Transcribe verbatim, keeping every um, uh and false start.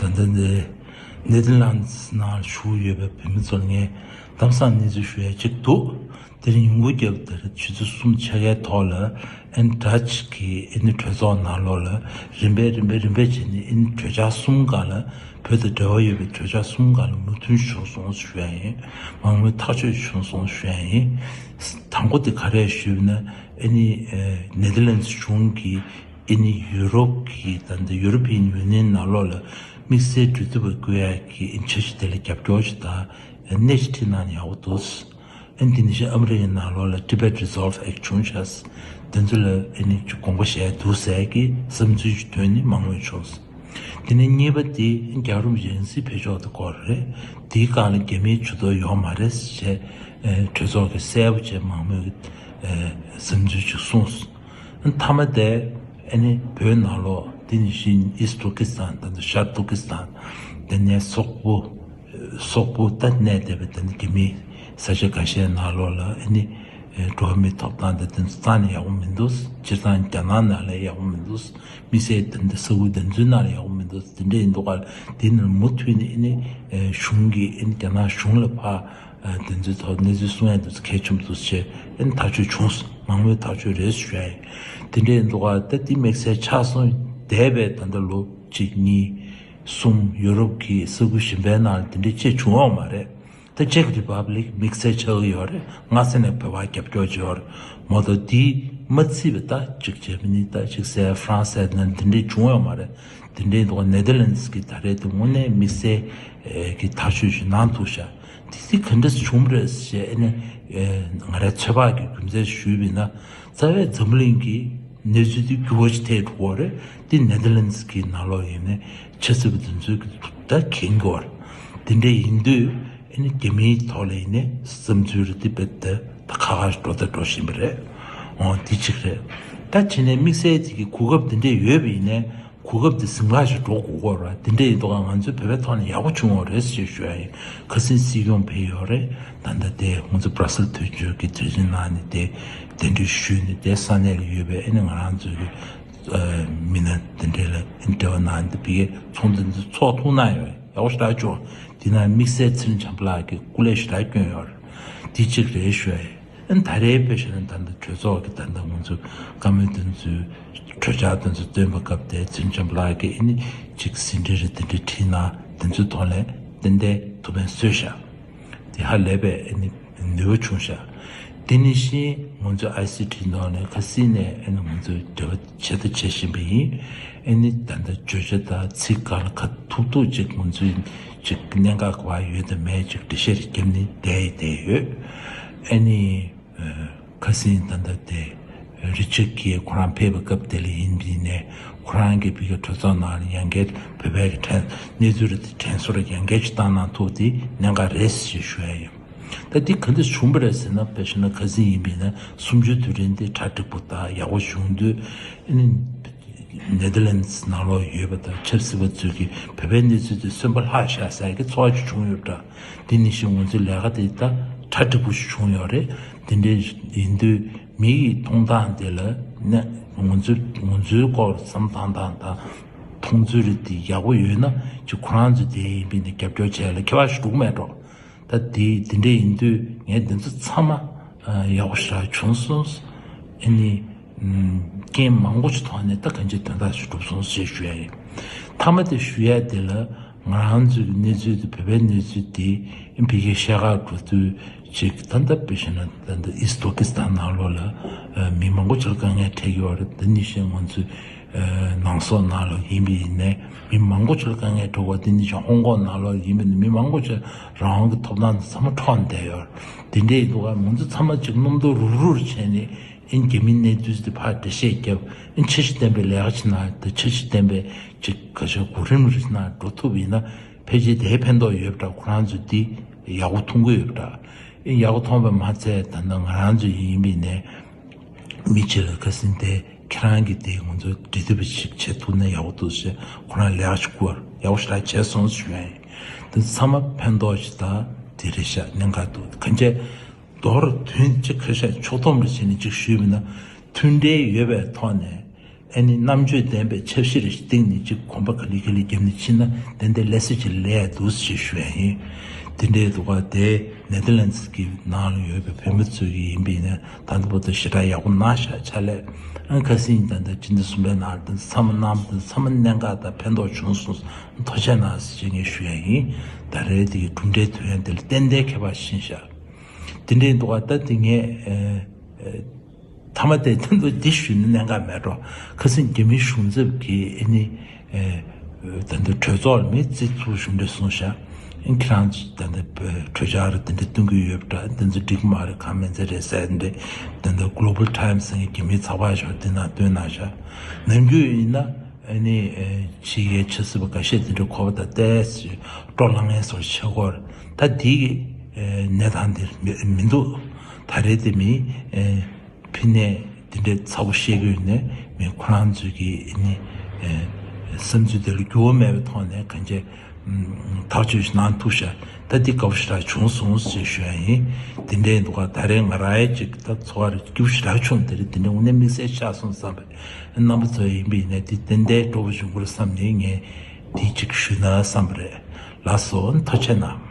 ད་ལྟ་འདི་ནེ་དར་ལན་ནང་བཞུགས་ཡོད་པའི་བོད་མི་ཚོ་ལ་ངས་གཏམ་བཟང་གནས་ཚུལ་ཞུ་ཡ་གཅིག་འདུག་དེ་རིང་ཉིན་གུང་རྒྱབ་དེར་ཆུ་ཚོད་གསུམ་ཕྱེད་ཀའི་ཐོག་ལ་ཨེན་ཊཱཆ་གི་ཨེ་ནི་གྲོས་ཚོགས་ནང་ལོགས་ལ་རིམ་པས་རིམ་པས་རིམ་པས་བྱས་ནས་ཨེ་ནི་གྲོས་འཆར་གསུམ་སྒང་ལ་བོད་དང་འབྲེལ་བ་ཡོད་པའི་གྲོས་འཆར་གསུམ་སྒང་ལ་མོས་མཐུན་ཞུས་སོང་ཞུ་ཡ་ཡིན། མང་མོས་ཐག་གཅོད་བྱུང་སོང་ཞུ་ཡ་ཡིན། དང་པོ་དེ་ག་རེ་ཞུས་ན་ཨེ་ནི་ནེ་དར་ལན་ཌི་གཞུང་གིས་ཨེ་ནི་ཡུ་རོབ་ཀྱི་ད་ལྟ་ཡུ་རོ་པི་ཡན་ཡུ་ནི་ཡན་ནང་ལོགས་ལ་དམིགས་བསལ་འབྲེལ་མཐུད་པ་བསྐོ་ཡག་གི་ཨེ་ནི་འཆར་གཞི་དེ་ལ་རྒྱབ་སྐྱོར་ཞིག་དང་གནས་ཤིག་ཁྲིད་གནང་ན་ཡག་པོ་འདུག་ཨེ་ནི་དེ་ནས་ཤི་ཨ་མི་རི་ཀའི་ནང་ལོགས་ལ་Tibet Resolve Act བྱུང་ཤག་དེ་ཚོ་ལ་ཨེ་ནི་ཅིག་དགོངས་པ་བཞེས་འདུག་ཟེར་གི་བསམ་ཚུལ་ཞིག་ཐོན་ནས་མང་མོས་བྱུང་། དེ་ནས་གཉིས་པ་དེ་རྒྱལ་རབས་ཡང་སྲིད་འཕེན་ཕྱོགས་དེ་སྐོར་རེད། དེའི་སྒང་ལ་རྒྱ་མིའི་ཇུས་གཏོགས་ཡོད་མ་རེད་ཅེས་གྲོས་ཚོགས་ཀྱིས་གསལ་པོ་བྱས་མང་མོས་ཀྱི་བསམ་ཚུལ་ཅིག་གསུངས་སོང་། མཐའ་མ་དེ་ཨ་ནི་བོད་ནང་ལོགས་དེ་ནི་ཤིན་ཨིསྟ་ཏུར་ཀི་སི་ཐན་དང་ཤར་ཏུར་ཀི་སི་ཐན་དེ་ནས་སོག་པོ་སོག་པོ་ད་གནས་བསྡད་པའི་དེ་ནི་རྒྱ་མིའི་ས་ཆ་ཁ་ཤས་ནང་ལོགས་ལ་ཨ་ནི་འགྲོ་བ་མིའི་ཐོབ་ཐང་དེ་དེ་ཚོ་རྩ་ནས་ཡག་པོ་མི་འདུག་སྤྱིར་བཏང་རྒྱ་ནག་ནང་ལ་ཡག་པོ་མི་འདུག་དམིགས་བསལ་དེ་འདྲ་ས་ཁུལ་དེ་ཚོའི་ནང་ལ་ཡག་པོ་མི་འདུག་དེ་འདྲ་ཡིན་དུས་ཀ་དེ་ནི་མུ་མཐུད་ནས་ཨ་ནི་གཞུང་གིས་ཨ་ནི་རྒྱ་ནག་གཞུང་ལ་ཕར་དེ་ཚོའི་ཐོག་གནས་ཚུལ་གསུང་ཡ་དེ་ཚོ་གལ་ཆེན་པོ་འདུག་ཅེས་ཨ་ནི་ཐག་གཅོད་བྱུང་སོང་། མང་མོས་ཐག་གཅོད་རེད་ཞུ་ཡ་ཡིན། དེ་འདྲ་ཡིན་དུས་ཀ་ད་དེ་དམིགས་བསལ་ཆགས་སོང་བསྡད་པའི་ད་ལྟ་ལོ་གཅིག་གཉིས་གསུམ་ཡུ་རོབ་ཀྱི་ས་ཁུལ་གཞན་པའི་ནང་ལ་དེ་འདྲ་ཅིག་བྱུང་ཡོད་མ་རེད། ད་ཅེཀ་རི་པབ་ལིག་དམིགས་བསལ་ཆགས་ཀྱི་ཡོད་རེད། སྔ་ས་ནས་བོད་པ་རྒྱབ་སྐྱོར་བྱེད་ཡོད་རེད་མ་གཏོགས་དེ་མ་ཚིག་པ་ད་ཅིག་ཇར་མ་ནི་ད་ཅིག་ཟེར་ཧྥ་རན་སི་ཟེར་ན་དེ་འདྲས་བྱུང་ཡོད་མ་རེད། དེ་འདྲས་འདུག་ནེ་དར་ལན་ཌི་གི་ད་རེས་དེ་དངོས་གནས་དམིགས་བསལ་གྱི་ཐག་གཅོད་ཞིག་གནང་ཐུབ་ཤག་དེ་དེ་ག་འདྲས་བྱུང་བ་རེད་ཞེས་ཨ་ནི་ང་རའི་ཚོད་དཔག་གི་རྒྱུ་མཚན་ཞུས་པ་ཡིན་ན། རྩ་བའི་འཛམ་གླིང་གི་གནས་ཚུལ་དེ་འགྱུར་བ་ཞིག་ཐེབས་འགྲོ་གི་རེད། དེ་ནེ་དར་ལན་ཌི་གི་ནང་ལོགས་ཡིན་ནའི་ཆབ་སྲིད་པ་དེ་ཚོས་ཀྱི་ད་མཁྱེན་གྱི་ཡོད་རེད། དེ་འདྲ་ཡིན་དུས་ཨ་ནི་རྒྱ་མིའི་ཐོག་ལ་ཡིན་ནའི་བསམ་ཚུལ་རེ་དེ་རྦད་དེ་ད་ཁ་ཁ་ཞིག་འགྲོ་ད་འགྲོ་བཞིན་པ་རེད། འོ་དེ་གཅིག་རེད། ད་བྱས་ནས་དམིགས་བསལ་དེ་གི་གོ་སྐབས་དེ་འདྲས་ཡོད་པ་ཡིན་ནའི་གོ་སྐབས་དེ་ཟིང་ལ་ཞིག་འགྲོ་དགོས་ཀྱི་ཡོད་རེད། དེ་འདྲས་ཡིན་དུས་ང་ཚོའི་བོད་པའི་ཐོག་ནས་ཡག་པོ་བྱུང་བ་རེད་ཞེས་ཞུ་ཡ་ཡིན། ཁ་སང་སྲིད་སྐྱོང་ཕེབས་ཡོད་རེད། ད་ལྟ་དེ་ང་ཚོ་སྦྲ་སེལ་དོན་གཅོད་ཀྱི་དུས་ཆེན་ནང་ནས་དེ་གདན་འདྲེན་ཞུས་ནས་དེ་ས་གནས་ལ་ཡོད་པའི་ཨ་ནི་ང་རང་ཚོའི་གི་མི་སྣ་དེ་འདྲས་ལ་ཨ་ནི་འབྲེལ་བ་གནང་དེ་བི་གའི་ཚོགས་འདུ་འདི་ཚོགས་ཐུབ་ན་ཡོད་ཡག་པོ་ཞེ་དྲག་བྱུང་། དེ་ན་དམིགས་བསལ་ཚེ་རིང་བྱམས་པ་ལགས་ཀྱིས་སྐུ་ལས་ཞེ་དྲག་བསྐྱོན་ཡོད་རེད། དེ་གཅིག་རེད་ཞུ་ཡ་ཡིན། ཨ་ནི་ད་རེས་དཔེ་བཞག་ན་ད་ལྟ་གྲོས་ཚོགས་ཀྱི་ད་ལྟ་ང་ཚོ་བཀའ་མོལ་དེ་ཚོའི་གྲོས་འཆར་དེ་ཚོ་བཏོན་པའི་སྐབས་དེ་ཚེ་རིང་བྱམས་པ་ལགས་ཀྱིས་ཨ་ནི་གཅིག་ཟིན་བྲིས་རེ་དེ་འདྲ་བྲིས་ན་དེ་ཚོའི་ཐོག་ལ་ཏན་ཏན་ཐུགས་ཕན་གསོས་ཤག་དེ་ཧ་ལས་པའི་ཨ་ནི་ནུས་པ་བྱུང་ཤག་དེ་ནི་བཞིན་ང་ཚོ་ཨའི་སི་ཊི་ནང་ནས་ཁ་སང་ནས་ཨ་ནི་ང་ཚོས་འབྲེལ་བ་བྱེད་དང་བྱེད་བཞིན་པ་ཡིན། ཨ་ནི་ད་ལྟ་བརྗོད་བྱ་དང་ཚིག་གང་ལ་ག་ཐུབ་ཐུབ་ཅིག་ང་ཚོས་ཅིག་གནད་འགག་ག་པར་ཡོད་དང་མེད་ཅིག་འགྲེལ་བཤད་རེ་བརྒྱབ་ནས་བསྡད་ཡི་བསྡད་ཡོད། ཨ་ནི། ཁ་སང་ད་ལྟ་དེ་རི་ཅར་གྱིས་ཁོ་རང་ཕེབས་པའི་སྐབས་དེ་ལ་ཡིན་པ་ཡིན་ནའི་ཁོ་རང་གིས་བི་གའི་གྲོས་ཚོགས་ནང་ལ་ཡང་བསྐྱར་བོད་པའི་གི་དྲན་གནས་ཚུལ་རེ་དེ་དྲན་གསོ་རེ་ཡང་བསྐྱར་ཅིག་བཏང་གནང་ཐུབ་དེ་གནད་འགག་རེད་ཞེས་ཞུ་ཡ་ཡིན། ད་འདི་ག་འདྲ་བྱུང་བ་རེད་ཟེར་ན་དཔེ་བཞག་ན་ཁ་སང་ཡིན་པ་ཡིན་ན་གསུམ་བཅུའི་དུས་དྲན་དེ་གྲ་འགྲིག་པོ་དང་ཡག་པོ་བྱུང་དུས་ཨ་ནི། ནེ་དར་ལན་ཌི་ནང་ལོགས་ཡོད་པ་དང་ཆབ་སྲིད་པ་ཚོས་ཀྱིས་བོད་པའི་གནས་ཚུལ་དེ་སེམས་པ་ལྷག་བཞག་ཟེར་གྱི་ཚོར་བ་ཅིག་བྱུང་ཡོད་འདྲ། དེ་ནི་བཞིན་ང་ཚོའི་ལས་ཀ་དེ་ད་གྲ་འགྲིག་པོ་ཞིག་བྱུང་ཡོད་རེད། དེ་འདྲ་ཡིན་དུས་མི་ཡི་མཐོང་སྟངས་དེ་ལ་ནི་ང་ཚོའི་ང་ཚོའི་སྐོར་བསམ་བཏང་སྟངས་དང་མཐོང་ཚུལ་རེ་དེ་ཡག་པོ་ཡོད་ན་ཅིག་ཁོ་རང་ཚོ་དེ་ཡིན་པས་ནི་རྒྱབ་སྐྱོར་བྱས་ལ་ཁྱད་པར་ཞིག་འགྲོ་གི་མེད་འགྲོ། ད་དེ་དེ་འདྲ་ཡིན་དུས་ངས་འདི་ཚོ་ཚང་མ་ཡག་པོ་ཞེ་དྲག་བྱུང་སོང་། ཨ་ནི་རྐྱེན་མང་པོ་ཞིག་ཐོག་ནས་ད་གང་ཅིའི་དོན་དག་ཞིག་གྲུབ་སོང་ཞེས་ཞུ་ཡ་ཡིན། མཐའ་མ་དེ་ཞུ་ཡ་དེ་ལ་ང་རང་ཚོའི་གནས་ཚུལ་དེ་བོད་པའི་གནས་ཚུལ་དེ་ཕ་གིར་ཤར་ཁག་འགྲོ་དུས་ཅིག་ད་ལྟ་དཔེ་བཞག་ན་ད་ལྟ་ཨིས་ཏུར་ཀི་སི་ཐན་ནང་ལོགས་ལ་མི་མང་པོ་ཞིག་ལ་དཀའ་ངལ་འཕྲད་ཀྱི་ཡོད་རེད། དེ་ནི་བཞིན་ང་ཚོའི་ནང་སོག་ནང་ལོགས་ཡིན་པ་ཡིན་ནའི་མི་མང་པོ་ཞིག་ལ་དཀའ་ངལ་འཕྲད་ཀྱི་ཡོད། དེ་ནི་བཞིན་ཧོང་ཀོང་ནང་ལོགས་ཡིན་པ་ཡིན་ནའི་མི་མང་པོ་ཞིག་རང་དབང་གི་ཐོབ་ཐང་དེ་ཚང་མ་འཕྲོག་ནས་བསྡད་ཡོད་རེད། དེ་འདྲའི་འདུག་ག་ང་ཚོ་ཚང་མ་ཅིག་རྣམ་རྟོག་རུག་རུག་བྱས་ནས་ཨིན་རྒྱ་མིའི་གནས་ཚུལ་དེ་ཕར་འགྲེལ་བཤད་བརྒྱབ། ཨིན་འཆར་གཞི་ལྡན་པའི་ལས་ཀ་བྱེད་ན་དེ་འཆར་གཞི་ལྡན་པའི་ཅིག་ག་ཤོག་གོ་རིམ་རེ་བྱེད་ན་འགྲོ་ཐུབ་ཡིན་ན་ཕལ་ཆེར་དེའི་ཕན་ཐོགས་ཡོད་པ་འདྲ། ཁོ་རང་ཚོ་འདི་ཡག་པོ་མཐོང་གི་ཡོད་པ་འདྲ། ཨིན་ཡག་པོ་མཐོང་བས་མ་ཚད་ད་ལྟ་ང་རང་ཚོ་ཡིན་པ་ཡིན་ནའི་མི་གཅིག་ལ་ཁ་སང་དེ་ཁྱེད་རང་གིས་དེ་ང་ཚོ་འབྲེལ་མཐུད་པ་ཞིག་བྱེད་ཐུབ་ན་ཡག་པོ་འདུག་ཟེར་ཁོ་རང་ལས་ཀ་ཞིག་བསྐུར་ཡག་པོ་ཞེ་དྲག་བྱས་སོང་ཞུ་ཡ་ཡིན། དེ་ཚང་མ་ཕན་ཐོགས་ཤིག་དང་དེ་རེད་ཤག་གནད་འགག་འདུག་གང་བྱས་མདོར་དོན་གཅིག་ཁ་ཤས་ཕྱོགས་བསྡོམས་རེ་བྱས་ནས་གཅིག་ཞུས་པ་ཡིན་ན་མཐུན་འབྲེལ་ཡོད་པའི་ཐོག་ནས་ ཨ་ནི་རྣམ་དཔྱོད་ལྡན་པའི་འཆར་གཞི་རེ་ཞིག་བཏིང་ནས་ཅིག་གོམ་པ་ག་ལེ་ག་ལེ་བརྒྱབ་ནས་ཕྱིན་ན་ཏན་ཏན་ལས་སེ་ཅིག་ལས་ཡ་འདུག་ཅེས་ཞུ་ཡ་ཡིན། དེ་འདྲའི་འདུག་ག་དེ་ནེ་དར་ལན་ཛི་གི་ནང་ལ་ཡོད་པའི་བོད་མི་ཚོས་ཀྱི་ཡིན་པ་ཡིན་ན་ད་ལྟ་བར་དུ་ཞེ་དྲག་ཡག་པོ་གནང་ཤག་ཕྱག་ལས་ཨ་ཁ་སང་ད་ལྟ་སྤྱི་ཟླ་གསུམ་པའི་ནང་ལ་ཚང་མ་གནང་བ་ཚང་མ་གནད་འགག་དང་ཕན་ཐོགས་བྱུང་སོང་། ཐུགས་རྗེ་གནང་ཞེས་ངས་ཞུ་ཡ་ཡིན། ད་རེས་དེ་གི་གྲུབ་འབྲས་ཐོན་ཡ་དེ་ལ་ཏན་ཏན་ཁྱད་པར་ཕྱིན་ཤག་དེ་འདྲའི་འདུག་ག་ད་དེ་ངས་ཨ་ཨ་མཐའ་མ་དེ་ད་དུང་འདི་ཞུས་ན་གནད་འགག་མེད་འགྲོ། ཁ་སང་རྒྱ་མིའི་གཞུང་ཚབ་ཀྱིས་ཨ་ནི་ཨེ་ད་ལྟ་གྲོས་ཚོགས་ལ་མི་རྩིས་ཚུགས་གཞུང་འབྲེལ་གསུངས་ཤག་ཨིན་ཁྱེད་རང་ད་ལྟ་གྲོས་འཆར་དེ་འདྲ་བཏོན་གྱི་ཡོད་པ་འདྲ། དེ་ཚོ་འགྲིག་མ་རེད། གང་མིན་ཚད་རེད་ཟེར་འདི་ད་ལྟ་Global Times ཟེར་མཁན་རྒྱ་མིའི་ཚགས་པར་ཞིག་དེ་ནང་བཏོན་གནང་ཤག་ནམ་རྒྱུན་ཡིན་ན་ཨ་ནི་ཨེ་ཕྱི་རྒྱལ་ཆབ་སྲིད་པ་འགའ་ཤས་དེ་འདྲ་གོ་བ་དང་ཏོག་ཙམ་སྤྲོ་ལངས་མཁན་བཟོ་བྱེད་ཀྱི་ཡོད་རེད། ད་དེའི་ཨེ་གནས་སྟངས་དེ་མི་མི་འདུག་ད་རེས་དེ་མི་ཨེ་ཕི་ནས་དེ་འདྲའི་ཚ་པོ་བཤད་ཀྱི་ཡོད་ནས་མི་ཁོ་རང་ཚོས་ཀྱི་ནི་ཨེ་བསམ་ཚུལ་དེ་ལ་འགྱུར་བ་མེད་པའི་ཐོག་ནས་གང་ཅི་ཐག་གཅོད་ཞིག་གནང་ཐུབ་ཤག་ད་འདི་དགའ་པོ་ཞེ་དྲག་བྱུང་སོང་ཞེས་ཞུ་ཡ་ཡིན། དེ་འདྲའི་འདུག་ག་ད་རེས་ང་རང་ཡང་ཅིག་ད་ཚོར་བ་རེ་སྐྱིད་པོ་ཞེ་དྲག་བྱུང་། དེ་རེད། དེ་འདྲའི་དངོས་གནས་དམིགས་བསལ་ཆགས་སོང་བསམ་པའི་རྣམ་པ་ཚོ་ཡིན་པ་ཡིན་ན་དེ་ཏན་ཏན་སྤྲོ་པོ་བྱུང་གི་རེད་བསམ་ནས་ངས་དེ་ཅིག་ཞུས་ན་བསམ་པ་རེད། ལགས་སོ། ཐུགས་རྗེ་གནང་།